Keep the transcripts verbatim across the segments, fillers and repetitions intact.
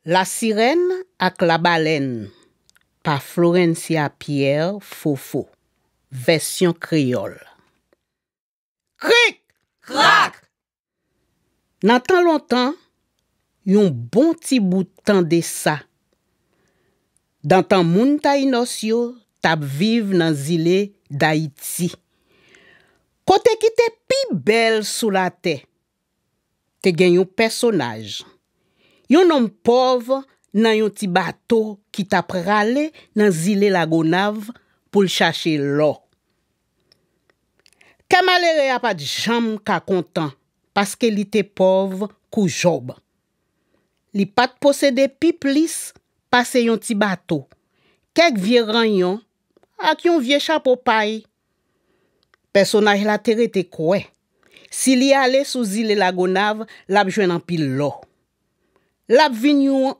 Lasirèn ak Labalèn, pa Florencia Pierre Fofo, vèsyon kreyòl. Krik! Krak! Nan tan lontan, yon bon ti bout tan de sa, dan tan moun Tayinòs yo t ap viv nan zile Dayiti, kote ki te pi bèl sou latè, te gen yon pèsonaj, yon nonm pòv nan yon ti bato ki t ap prale nan zile Lagonav pou l chache lò. Kè malere a pa t janm ka kontan, paske li te pòv kou Jòb. Li pa t posede pi plis pase yon ti bato, kèk vye ranyon ak yon vye chapo pay. Pèsonaj la te rete kwè, si li ale sou zile Lagonav, l ap jwenn anpil lò. L ap vin yon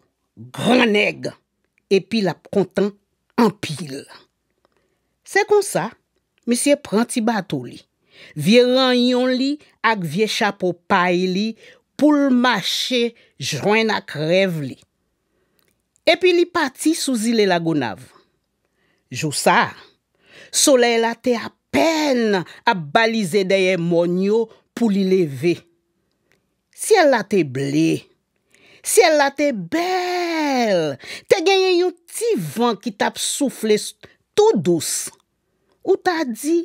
gran nèg, epi l ap kontan anpil. Se konsa, misye pran ti bato li, vye ranyon li ak vye chapo pay li pou l mache jwenn ak rèv li. Epi li pati sou zile Lagonav. Jou sa a, solèy la te apèn ap balize dèyè mòn yo pou li leve. Syèl la te ble. Syèl la te bèl. Te genyen yon ti van ki t ap soufle s-, tou dous. Ou ta di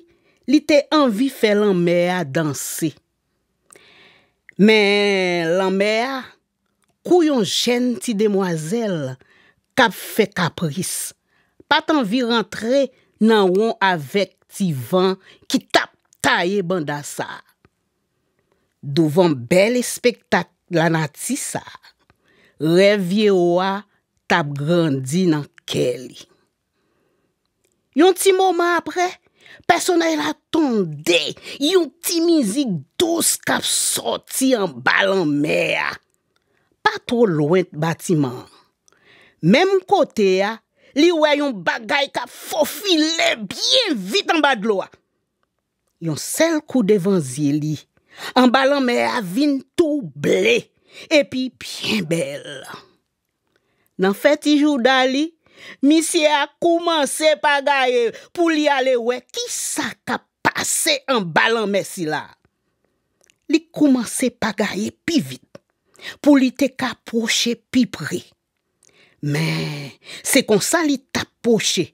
li te anvi fè lanmè a danse. Men lanmè a, kou yon jèn ti demwazèl k ap fè kapris, pa t anvi rantre nan won avèk ti van ki t ap taye banda sa a. Douvan bèl espektak lanati sa a, rèv Vyewo a t ap grandi nan kè li. Yon ti moman apre, pèsonaj la tande yon ti mizik dous k ap sòti anba lanmè a, pa twò lwen batiman an. Menm kote a, li wè yon bagay k ap fofile byen vit anba dlo a. Yon sèl kou devan zye li, anba lanmè a vin tou ble epi byen bèl. Nan fè ti jouda li, misye a koumanse pa gaye pou li ale wè kisa k ap pase anba lanmè sila. Li koumanse pa gaye pi vit pou li te ka pwoche pi pre. Men, se konsa li t ap pwoche.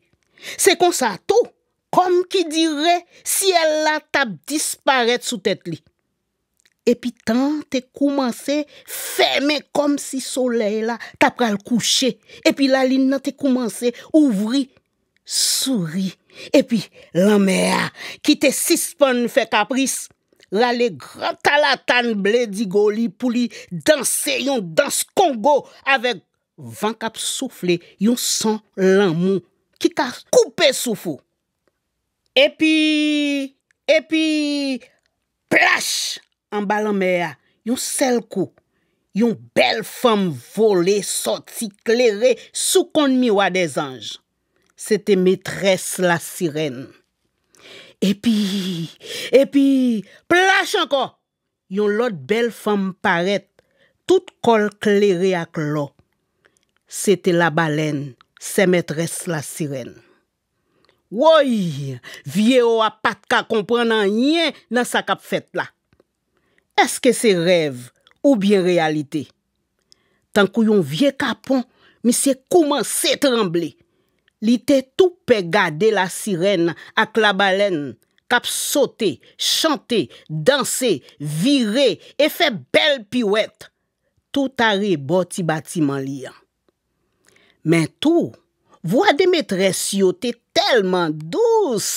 Se konsa tou, kòm ki dire, syèl la t ap disparèt sou tèt li. Epi tan an te koumanse fèmen kòmsi solèy la ta pral kouche. Epi lalin nan te koumanse ouvri, souri. Epi lanmè a, ki te sispann fè kapris, rale gran talatan ble digo li pou li danse yon dans kongo avèk van k ap soufle yon son lanmou ki ka koupe souf ou. Epi, epi, plach! Anba lanmè a, yon sèl kou, yon bèl fanm vole sòti klere sou konn miwa dèzanj. Se te metrès Lasirèn. Epi, epi, plach ankò! Yon lòt bèl fanm parèt, tout kò l klere ak lò. Se te Labalèn, sè metrès Lasirèn. Woy! Vye O a pa t ka konprann anyen nan sa k ap fèt la. Èske se rèv oubyen reyalite? Tankou yon vye kapon, misye koumanse tranble. Li te tou pè gade Lasirèn ak Labalèn k ap sote, chante, danse, vire e fè bèl piwèt, tout arebò ti batiman li an. Men tou, vwa de metrès yo te tèlman dous,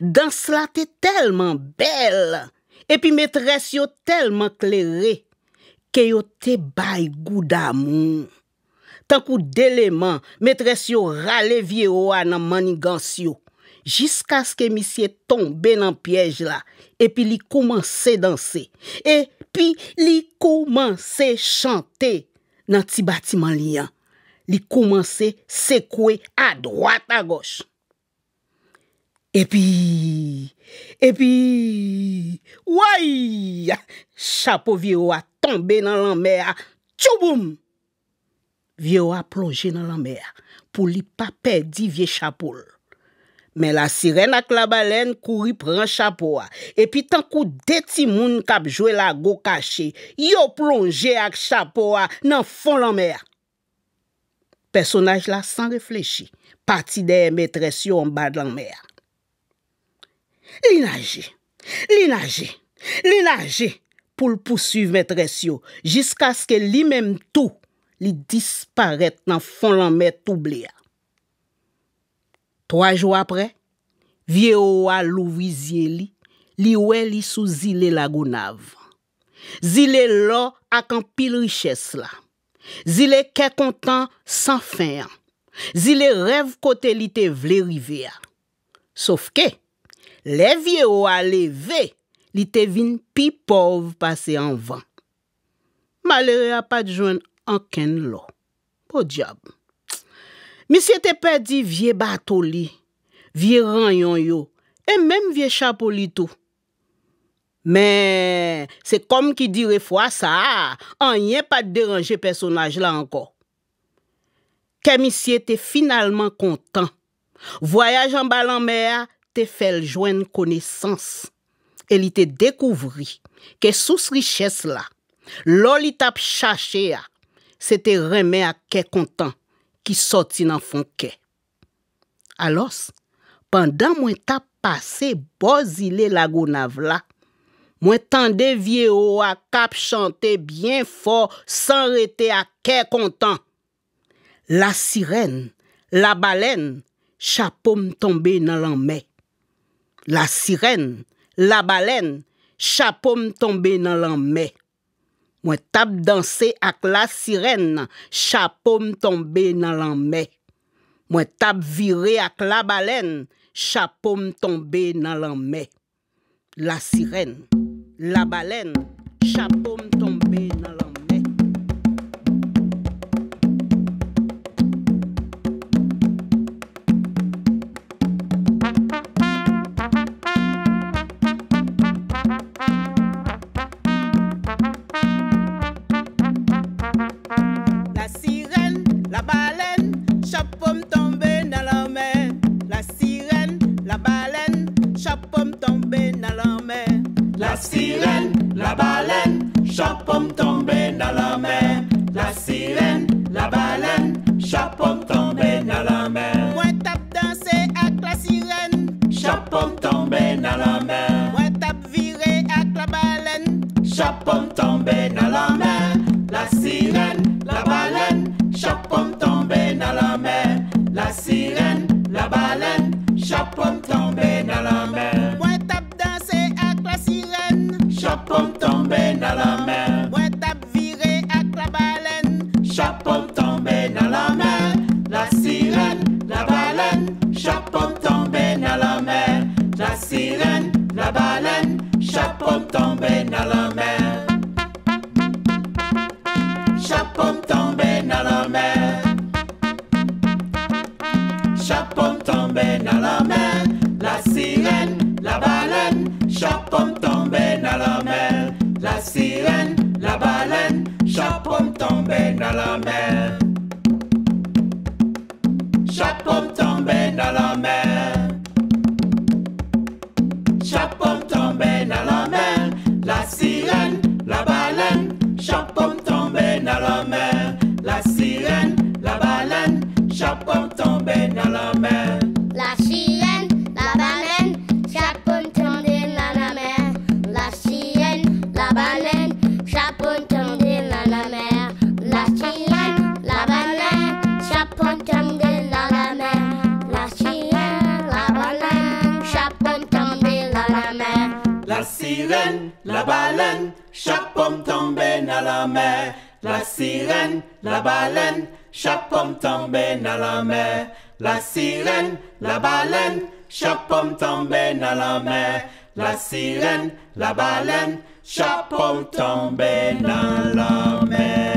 dans la te tèlman bèl, epi metrès yo tèlman klere, ke yo te bay gou damou. Tankou de leman, metrès yo rale vye O a nan mannigans yo, jiskaske misye tonbe nan pyèj la, epi li koumanse danse, epi li koumanse chante nan ti batiman li an. Li koumanse sekwe adwat agòch. Epi, epi, woy! Chapo vye O a tonbe nan lanmè a, tchouboum! Vye Owa plonje nan lanmè a pou li pa pèdi vye chapo l. Men Lasirèn ak Labalèn kouri pran chapo a, epi tankou de timoun k ap jwe lago kache, yo plonje ak chapo a nan fon lanmè a. Pèsonaj la, san reflechi, pati dèyè metrès yo anba lanmè a. Li naje, li naje, li naje pou l pousuiv metrès yo, jiskaske li menm tou, li disparèt nan fon lanmè touble a. Twa jou apre, Vye Owa louvri zye li, li wè li sou zile Lagonav. Zile lò ak anpil richès la. Zile kè kontan san fen an. Zile rèv kote li te vle rive a. Sofke, lè Vye Owa leve, li te vin pi pòv pase anvan. Malere a pa t jwenn ankenn lò. Podyab! Misye te pèdi vye bato li, vye ranyon yo, e menm vye chapo li tou. Men, se kòmkidire fwa sa a, anyen pa t deranje pèsonaj la ankò. Kè misye te finalman kontan. Vwayaj anba lanmè a te fè l jwenn konesans, e li te dekouvri ke sous richès la, lò li t ap chache a, se te renmen ak kè kontan ki sòti nan fon kè. Alòs, pandan mwen t ap pase bò zile Lagonav la, mwen tande Vye Owa k ap chante byen fò san rete ak kè kontan. Lasirèn, Labalèn, chapo m tonbe nan lanmè. Lasirèn, Labalèn, chapo m tonbe nan lanmè. Mwen t ap danse ak Lasirèn, chapo m tonbe nan lanmè. Mwen t ap vire ak Labalèn, chapo m tonbe nan lanmè. Lasirèn, Labalèn, chapo m tonbe nan lanmè. Lasirèn, Labalèn, chapo m tonbe nan lanmè. Lasirèn, Labalèn, chapo m tonbe nan lanmè. Lasirèn, Labalèn, chapo m tonbe nan lanmè. Lasirèn, Labalèn, chapo m tonbe nan lanmè. Mwen t ap danse ak Lasirèn, chapo m tonbe nan lanmè. Mwen t ap vire ak Labalèn, chapo m tonbe nan lanmè. Lasirèn, Labalèn, chapo m tonbe nan lanmè. Lasirèn, Labalèn, chapo m tonbe nan lanmè. Mwen t ap danse ak Lasirèn, chapo m tonbe nan lanmè. Mwen t ap vire ak Labalèn, chapo m tonbe nan lanmè. Lasirèn, Labalèn, chapo m tonbe nan lanmè. Lasirèn, Labalèn, chapo m tonbe nan lanmè. Chapo m tonbe nan lanmè. Chapo m tonbe nan lanmè. Lasirèn, Labalèn, chapo m tonbe nan lanmè. Lasirèn, Labalèn, chapo m tonbe nan lanmè. Chapo m tonbe nan lanmè. Chapo m tonbe nan lanmè. Lasirèn, Labalèn, chapo m tonbe nan lanmè. Lasirèn, Labalèn, chapo m tonbe nan lanmè. Lasirèn, Labalèn, chapo m tonbe nan lanmè. Lasirèn, Labalèn, chapo m tonbe nan lanmè. Lasirèn, Labalèn, chapo m tonbe nan lanmè. Lasirèn, Labalèn, chapo m tonbe nan lanmè. Lasirèn, Labalèn, chapo m tonbe nan lanmè. Lasirèn, Labalèn, chapo m tonbe nan lanmè. Lasirèn, Labalèn, chapo m tonbe nan lanmè. Lasirèn, Labalèn, chapo m tonbe nan lanmè.